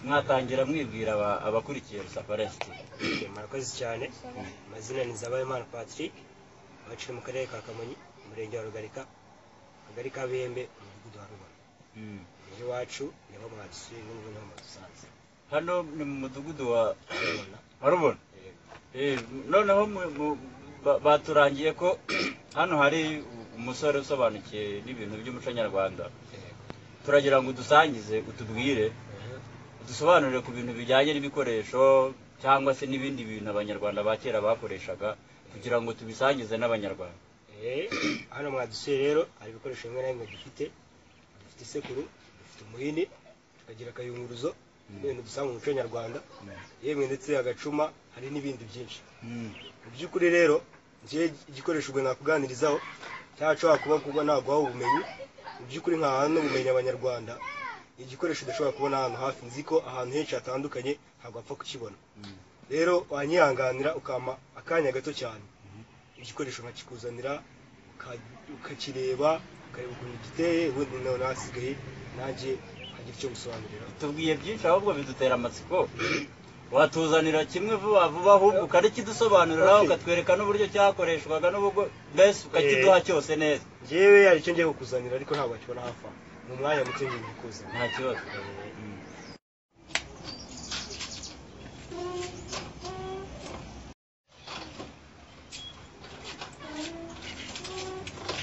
Mwatangira mwibwira abakurikiye Rusafara TV. Murakoze cyane. Amazina ni Nzabayimana Patrick, wacu mu karere ka Kamonyi, umurenge wa Rugarika, akagari ka Bihembe, umudugudu wa Rubona. Iwacu niho mwadusuye, n'ubu niho mwadusanze. Hano ni mu mudugudu wa Rubona. Noneho baturangiye ko hano hari umusore usobanukiwe n'ibintu by'umuco nyarwanda. Turagira ngo udusangize, utubwire, dusobanurire ku bintu bijyanye n'ibikoresho cyangwa se n'ibindi bintu abanyarwanda ba kera bakoreshaga, kugira ngo tubisangize n'abanyarwanda. Hano mwadusuye rero hari ibikoresho bimwe na bimwe dufite. Dufite isekuru, dufite umuhini, tukagira akayunguruzo, n'ibintu dusanga mu muco nyarwanda, yemwe ndetse agacuma, hari n'ibindi byinshi. Mu by'ukuri rero njye igikoresho ubwo nakuganirizaho cyashobora kuba kuba naguha ubumenyi, mu by'ukuri nkaha n'ubumenyi abanyarwanda, igikoresho udashobora kubona ahantu hafi. Nzi ko ahantu henshi hatandukanye ntabwo wapfa kukibona. Rero wanyihanganira ukampa akanya gato cyane, igikoresho nkakikuzanira, ukakireba, ukareba ukuntu giteye, ubundi noneho hasigaye nanjye nkagira icyo gusobanurira. Tubwiye byinshi ahubwo bidutera amatsiko. Watuzanira kimwe vuba vuba ahubwo ukanakidusobanurira, ukatwereka n'uburyo cyakoreshwaga, n'ubwo mbese ukakiduha cyose neza. Njyewe hari icyo ngiye kukuzanira ariko ntabwo wakibona hafi aho. Mu mwanya muto ngiye kukuzanira. Nta kibazo.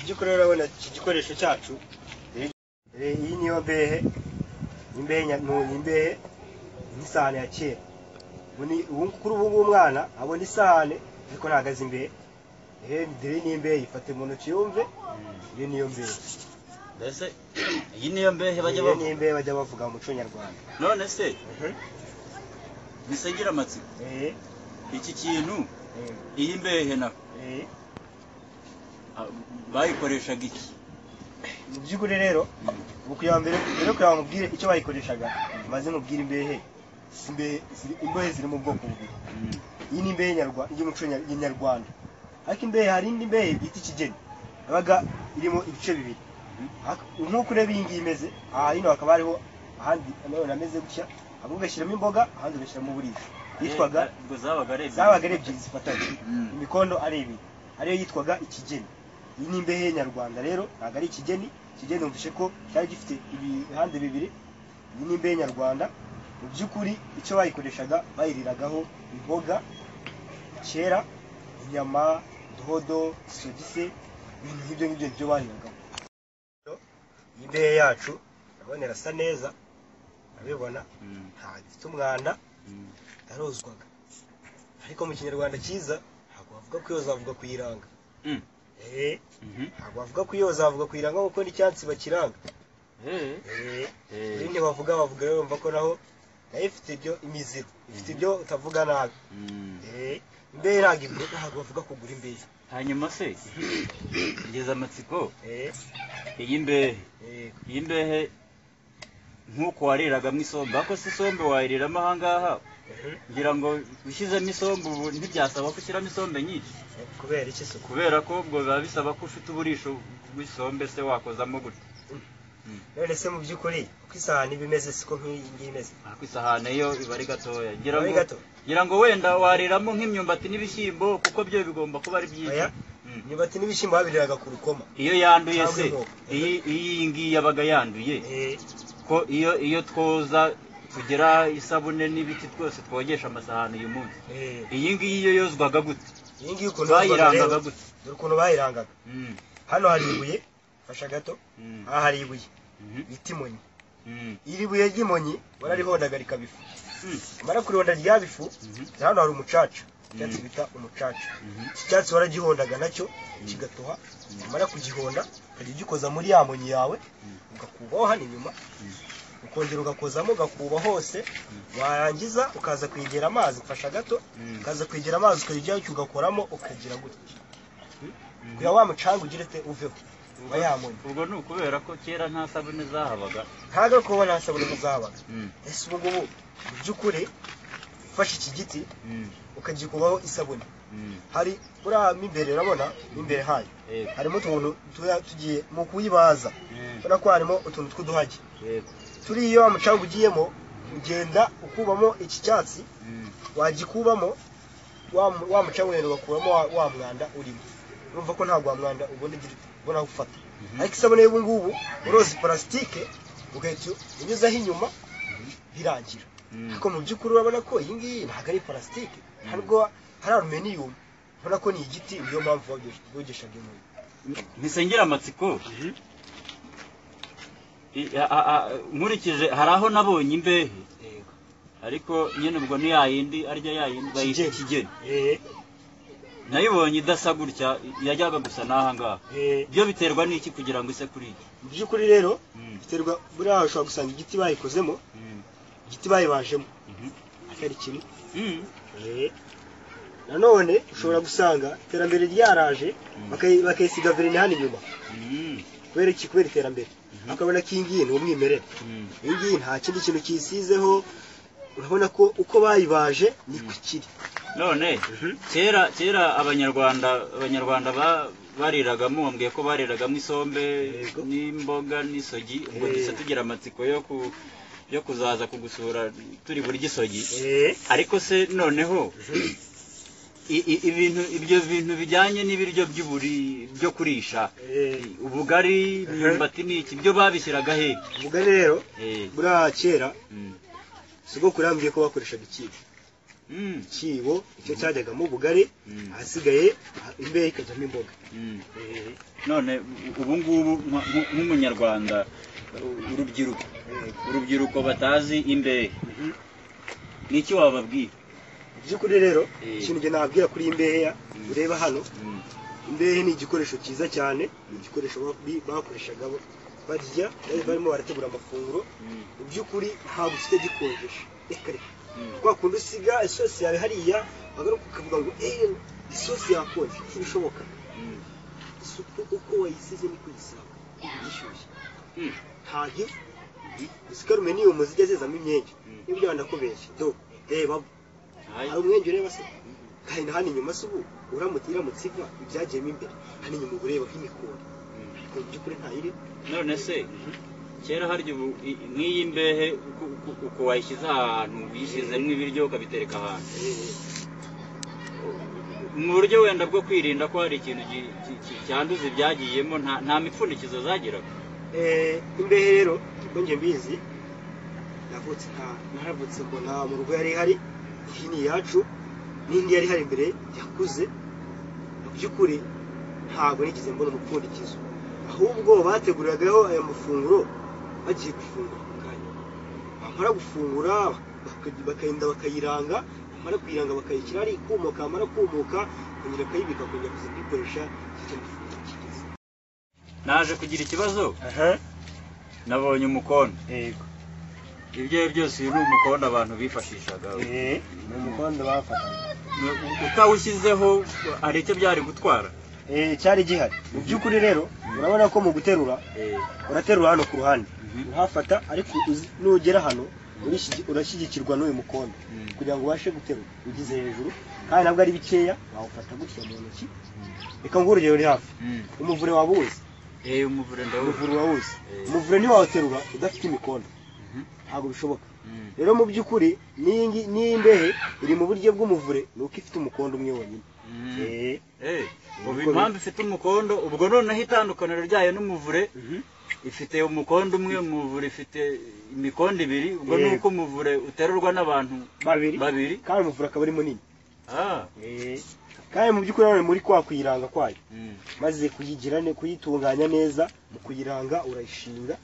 By'ukuri urabona iki gikoresho cyacu, iyi niyo mbehe, imbehe n'isahani ya kera. Kuri ubu ngubu umwana abona isahani ariko ntabwo azi imbehe. Dore ni imbehe, yifate mu ntoki yumve, iyo niyo mbehe. Mbese iyi niyo mbehe bajya bavuga? Iyi niyo mbehe bajya bavuga mu muco nyarwanda. None se bisengera amatsiko, iki kintu, iyi mbehe na bayikoreshaga iki? Mu by'ukuri rero kugira mbere rero kugira ngo mubwire icyo bayikoreshaga, maze mubwire imbehe. Imbehe ziri mu bwoko bubiri. Iyi ni imbehe y'umuco nyarwanda, ariko imbehe hari indi mbehe bita ikigeni, yabaga irimo ibice bibiri. Nk'uko ureba iyi ngiyi imeze, aha hino hakaba hariho ahandi nanone ameze gutya, hamwe ugashyiramo imboga, ahandi ugashyiramo uburisho. Yitwaga, zabaga ari ebyiri zifatanye, imikondo ari ibiri, ariyo yitwaga ikigeni. Iyi ni imbehe nyarwanda rero, ntabwo ari ikigeni. Ikigeni numvise ko cyari gifite ibihande bibiri. Iyi ni imbehe nyarwanda. Mu by'ukuri icyo bayikoreshaga, bayiriragaho imboga kera, inyama, dodo, isogisi, ibintu nk'ibyo ngibyo byo bariragaho. Iyi mbehe yacu urabona irasa neza, urabibona ntabwo ifite umwanda, yarozwaga. Ariko mu kinyarwanda cyiza ntabwo bavuga kuyoza, bavuga kuyiranga. Ntabwo bavuga kuyoza, bavuga kuyiranga kuko n'icyatsi bakiranga. Ntibavuga, bavuga rero bumva ko naho nayo ifite ibyo imiziro, ifite ibyo utavuga nabi. Imbehe ntabwo bavuga kugura imbehe. Hanyuma se ngeze amatsiko, iyi mbehe, iyi mbehe nk'uko wariragamo isombe, ariko se isombe wayiriramo aha ngaha? Ngira ngo ushyizemo isombe ubu ntibyasaba ko ushyiramo isombe nyinshi. Kubera iki se? Kubera ko ubwo biba bisaba ko ufite uburisho bw'isombe, se wakozamo gutya. None se mu by'ukuri uko isahani iba imeze siko nk'iyi ngiyi imeze? Ariko isahani yo iba ari gatoya. Ngira ngo wenda wariramo nk'imyumbati n'ibishyimbo, kuko byo bigomba kuba ari byiza. Imyumbati n'ibishyimbo babiriraga ku rukoma. Iyo yanduye se, iyi ngiyi yabaga yanduye, ko iyo twoza tugira isabune n'ibiti twose twogesha amasahani uyu munsi, iyi ngiyi iyo yozwaga gute? Iyi ngiyi ukuntu bayirangaga gute? Dore ukuntu bayirangaga. Hano hari ibuye, fasha gato, aha hari ibuye bita imonyi. Iri buye ry'imonyi bararihondaga rikaba ifu. Bamara kurihonda ryaba ifu, hano hari umucaca, icyatsi bita umucaca. Iki cyatsi waragihondaga nacyo kigatoha, wamara kugihonda ukajya ugikoza muri ya monyi yawe, ugakubaho hano inyuma, ukongera ugakozamo, ugakuba hose, warangiza ukaza kwegera amazi, mfasha gato, ukaza kwegera amazi ukajya ugakoramo, ukagira gutya kugira wa mucanga ugire uveho. Ubwo ni ukubera ko kera nta sabune zahabaga. Ntabwo kuba nta sabune zahabaga. Ese ubu ngubu mu by'ukuri ufashe iki giti ukagikubaho isabune, hari buriya mo imbere, urabona mo imbere hayo harimo utuntu tugiye mu kuyibaza, ubona ko harimo utuntu tw'uduhage. Turiya wa mucanga ugiyemo Ugenda ukubamo iki cyatsi, wagikubamo wa mucamwendo ugakuramo wa mwanda urimo. Urumva ko ntabwo wa mwanda ubona ubona aho ufata. Ariko isabune y'ubu ngubu uroza parasitike ugahita unyuzaho inyuma birangira. Ariko mu by'ukuri urabona ko iyi ngiyi ntabwo ari parasitike, ntabwo hari aluminiyumu, urabona ko ni igiti, niyo mpamvu bogeshaga inkoni. Ntisengera amatsiko. Nkurikije hari aho nabonye imbehe, ariko nyine ubwo ni yayindi arya yayindi bayita ikigeni. Nayibonye idasa gutya, yajyaga gusa n'aha ngaha. Byo biterwa n'iki kugira ngo ise kuri iyi? Mu by'ukuri rero biterwa, buriya ushobora gusanga igiti bayikozemo, igiti bayibajemo atari kimwe. Nanone ushobora gusanga iterambere ryaraje bakayisiga verine hano inyuma. Kubera iki? Kubera iterambere. Ukabona ko iyi ngiyi ni umwimerere, iyi ngiyi nta kindi kintu kiyisizeho, urabona ko uko bayibaje niko ikiri. None kera abanyarwanda bariragamo, wambwiye ko bariragamo isombe n'imboga n'isogi, ubwo dusa tugira amatsiko yo kuzaza kugusura turi burya isogi. Ariko se noneho ibintu ibyo bintu bijyanye n'ibiryo by'uburi byo kurisha, ubugari, imyumbati n'iki, byo babishyiraga he? Ubugari rero buriya kera sogokuru yambwiye ko bakoreshaga ikibo. Ikibo icyo cyajyagamo ubugari, ahasigaye imbehe ikajyamo imboga. None ubu ngubu nk'umunyarwanda, urubyiruko batazi imbehe, niki wababwira? By'ukuri rero ikintu njye nababwira kuri imbehe ureba hano, imbehe ni igikoresho cyiza cyane, ni igikoresho bakoreshaga barya barimo barategura amafunguro. Mu by'ukuri ntabwo ufite gikonjesha, reka reka kwa kundi usiga isosi yawe hariya wagaruka ukavuga ngo isosi yakonje, ntibishoboka. Isuku uko wayisize niko uyisanga igishyushye, ntabwo usika aluminiyumu zijya zizamo imyenge. Nibyo ndakubeshya, do reba hari umwenge ureba se kandi hano inyuma se ubu uramutse iva ibyagiyemo imbere, hano inyuma uba ureba nk'imikori, ariko mu by'ukuri ntayiri. None se kera harya ubu nk'iyi mbehe uko wayishyize ahantu, uyishyizemo ibiryo ukabitereka ahantu mu buryo wenda bwo kwirinda ko hari ikintu cyanduza ibyagiyemo, nta mipfundikizo zagiraga? Imbehe rero ubwo njye mbizi, naravutse mbona mu rugo yari ihari, iyi ni iyacu n'indi yari ihari imbere yakuze. Mu by'ukuri ntabwo nigeze mbona umupfundikizo, ahubwo bateguragaho aya mafunguro bagiye gufungura ako kanya, bamara gufungura bakagenda bakayiranga, bamara kuyiranga bakayishyira ari ikumuka, bamara kumuka kongera bakayibika, kongera kuza kuyikoresha igihe cy'amafunguro kigeze. Naje kugira ikibazo, nabonye umukondo. Ibyo byose uyu ni umukondo abantu bifashishaga. Ni umukondo bafataga. Utawushyizeho hari icyo byari gutwara? Cyari gihari. Mu by'ukuri rero urabona ko mu guterura uraterura hano ku ruhande uhafata, ariko nugera hano urashyigikirwa n'uyu mukondo kugira ngo ubashe guterura ugize hejuru, kandi nabwo ari bikeya wawufata gutya mu ntoki. Reka nguhe urugero ruri hafi, umuvure wawuzi? Umuvure ndawuzi. Umuvure wawuzi. Umuvure ntiwawuterura udafite imikondo, ntabwo bishoboka. Rero mu by'ukuri n'iyi mbehe iri mu buryo bw'umuvure, ni uko ifite umukondo umwe wonyine. Ubu impamvu ifite umukondo, ubwo noneho itandukaniro ryayo n'umuvure, ifite umukondo umwe, umuvure ifite imikondo ibiri, ubwo ni uko umuvure uterurwa n'abantu babiri, kandi umuvure akaba ari munini. Kandi mu by'ukuri none muri kwa kuyiranga kwayo, maze kuyigira kuyitunganya neza, mu kuyiranga urayishinga,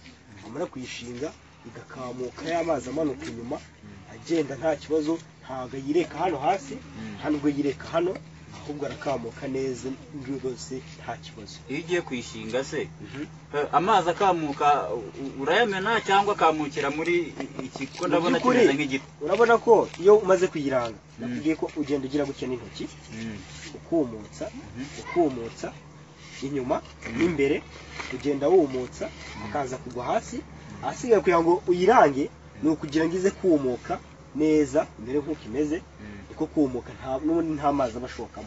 wamara kuyishinga igakamuka y'amazi amanuka inyuma agenda nta kibazo, ntabwo yireka hano hasi, nta nubwo yireka hano, ahubwo arakamuka neza rwose nta kibazo. Iyo ugiye kuyishinga se amazi akamuka urayamena cyangwa akamukira muri iki? Ko ndabona kimeze nk'igiti. Urabona ko iyo umaze kuyiranga, nakubwiye ko ugenda ugira gutya n'intoki, ukumutsa ukumutsa inyuma n'imbere, ugenda wumutsa akaza kugwa hasi. Ahasigaye kugira ngo uyirange ni ukugira ngo ize kumuka neza mbere nk'uko imeze, niko kumuka n'ubundi nta mazi aba ashokamo.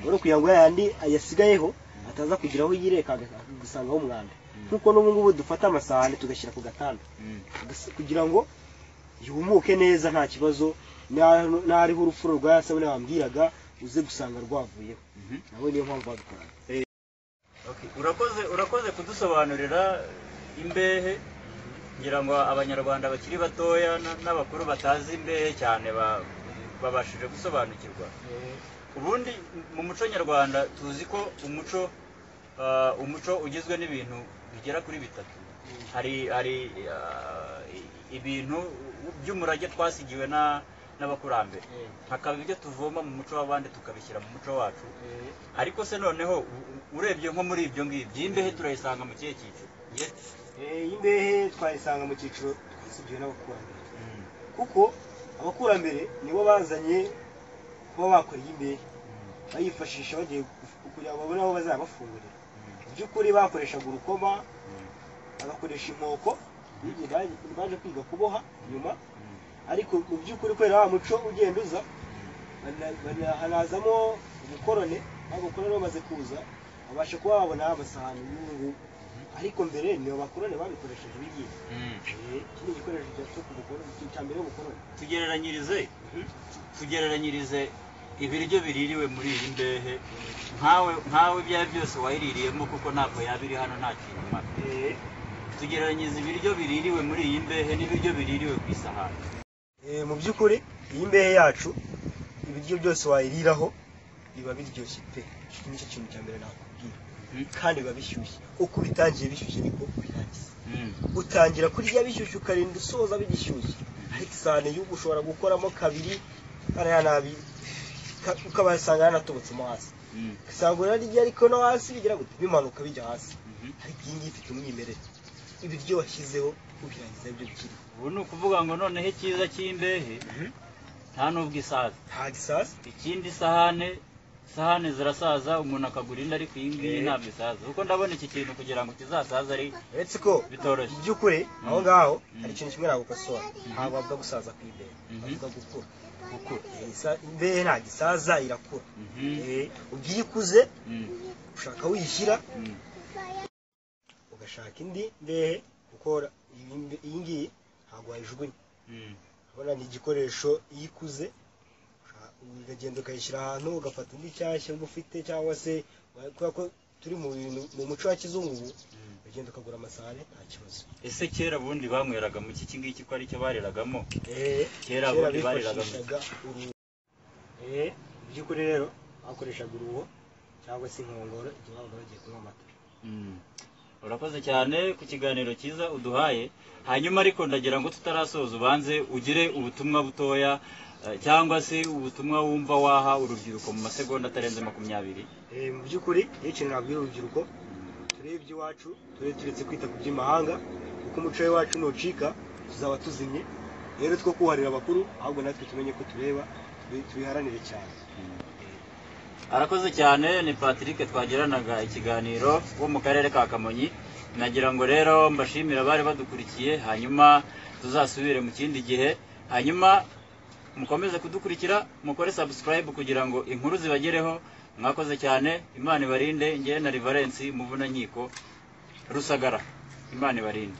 Rero kugira ngo yandi ayasigayeho ataza kugira aho yireka agasangaho umwanda, nk'uko n'ubu ngubu dufata amasahani tugashyira ku gatanda kugira ngo Yumuke neza nta kibazo, n'ariho urufuro rwa ya sabune wambwiraga uze gusanga rwavuyeho. Nawe niyo mpamvu babikoraga. Okay. Urakoze kudusobanurira imbehe. Ngira ngo abanyarwanda bakiri batoya n'abakuru batazi imbehe cyane babashije gusobanukirwa. Ubundi mu muco nyarwanda tuzi ko umuco ugizwe n'ibintu bigera kuri bitatu. Hari ibintu by'umurage twasigiwe n'abakurambere, hakaba ibyo tuvoma mu muco w'abandi tukabishyira mu muco wacu. Ariko se noneho urebye nko muri ibyo ngibyo, imbehe turayisanga mu kihe cyiciro? Imbehe twayisanga mu cyiciro twasigiwe n'abakurambere, kuko abakurambere nibo bazanye kuba bakora imbehe, bayifashisha bagiye kugira ngo babone aho bazabafungurira. Mu by'ukuri bakoreshaga urukoma, bagakoresha inkoko, baje kwiga kuboha nyuma. Ariko mu by'ukuri kubera wa muco ugenda uza, hanazamo ubukorone. Abakoroni bamaze kuza babasha kuba babona amasahani y'ubu ngubu, ariko mbere ni abakoroni babikoresheje ibigiye. Iki ni igikoresho cyo ku bukoroni, cya mbere y'ubukoroni. Tugereranyirize ibiryo biririwe muri iyi mbehe, nkawe ibyo ari byose wayiririyemo, kuko ntabwo yaba iri hano nta kintu imara. Tugereranyirize ibiryo biririwe muri iyi mbehe n'ibiryo biririwe ku isahani. Mu by'ukuri iyi mbehe yacu ibiryo byose wayiriraho biba biryoshye pe. Iki nicyo kintu cya mbere nakubwira, kandi biba bishyushye. Uko bitangiye bishyushye niko birangiza. Utangira kurya bishyushye ukarinda usoza bigishyushye. Ariko isahani y'ubu ushobora gukoramo kabiri kariya nabi, ukabasanga yanatobotsemo hasi, ugasanga urarya ariko no hasi bigira gute, bimanuka bijya hasi. Ariko iyi ngiyi ifite umwimerere, ibiryo washyizeho ubirangiza ibyo bikiri. Ubu ni ukuvuga ngo noneho icyiza cy'imbehe nta n'ubwo isaza. Nta gisaza. Ikindi isahane zirasaza, umuntu akagura indi, ariko iyi ngiyi ntabwo isaza, kuko ndabona iki kintu kugira ngo kizasaze ari uretse ko bitoroshye. Mu by'ukuri aho ngaho hari ikintu kimwe nagukosora, ntabwo bavuga gusaza kw'imbehe, bavuga gukura. Gukura. Imbehe ntabwo isaza, irakura. Ubwo iyo ikuze ushaka aho uyishyira, ugashaka indi mbehe, kuko iyi ngiyi ntabwo wayijugunya. Urabona ni igikoresho, iyo ikuze ukagenda ukayishyira ahantu, ugafata indi nshyashya uba ufite, cyangwa se kubera ko turi mu bintu mu muco wa kizungu ubu, ugenda ukagura amasahane nta kibazo. Ese kera ubundi banyweraga mu iki ngiki ko aricyo bariragamo? Kera ubundi bariragamo. Bifashishaga uruho. Mu by'ukuri rero bakoreshaga uruho cyangwa se inkongoro igihe babaga bagiye kunywa amata. Urakoze cyane ku kiganiro cyiza uduhaye. Hanyuma ariko ndagira ngo tutarasoza ubanze ugire ubutumwa butoya, cyangwa se ubutumwa wumva waha urubyiruko mu masegonda atarenze 20. Mu by'ukuri iyo ikintu nabwira urubyiruko, turebe iby'iwacu, turebe turetse kwita ku by'imahanga, kuko umuco w'iwacu nucika tuzaba tuzimye. Rero two kuharira abakuru, ahubwo natwe tumenye ko tureba, tubiharanire cyane. Arakoze cyane, ni Patrick twagiranaga ikiganiro wo mu karere ka Kamonyi. Nagira ngo rero mbashimire abari badukurikiye, hanyuma tuzasubire mu kindi gihe. Hanyuma mukomeze kudukurikira, mukore subscribe kugira ngo inkuru zibagereho. Mwakoze cyane, Imana ibarinde. Njye na Rivalensi Muvunankiko Rusagara, Imana ibarinde.